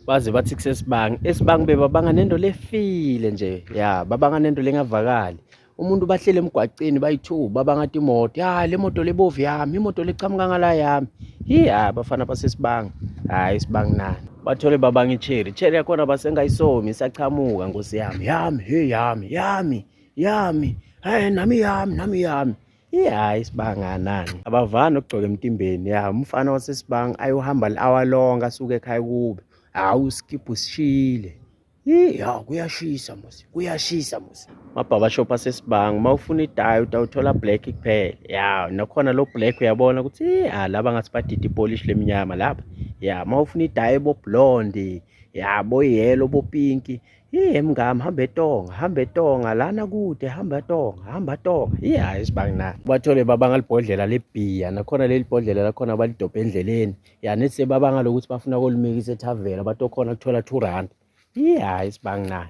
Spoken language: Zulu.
Baze bathi kusesibanga, esibanga bebabanga nento lefile nje, ya babanga nento lengavakali. Umuntu bahlele emgwaceni bayi-two babanga imoto, ya le moto lebovu yami, imoto lechamuka ngala yami. Hi abafana basesibanga, hhayi isibanga nani. Bathole babanga icherry, icherry yakhona basengayisomi isachamuka nkosi yami, yami, hey yami, yami, yami, hey nami yami, nami yami. Hayi isibanga nani. Abavani ukugcoka emtimbeni, ya umfana wasesibanga ayohamba li-hour lonke asuke ekhaya kube. Hawu uskibhu sishile. Ya kuyashisa mos, kuyashisa mos. Mabhaba shop asesibanga, uma ufuna idayi utawuthola black kuphela. Ya nakhona lo black uyabona ukuthi ya laba ngathi badida ipolish lemnyama lapha. Ya uma ufuna idayi bo blonde, ya bo yellow, bo pink. Iye mngami hamba eTonga, hamba eTonga lana kude, hamba eTonga, hamba eTonga. Iye hayi isibanga na. Bathole babanga libhodlela lebhiya, nakhona leli bhodlela lakhona balidobha endleleni. Ya nethi sebabanga lokuthi bafuna kolimikisa ethavela, batokhona kuthola 2 rand. Iye hayi isibanga na.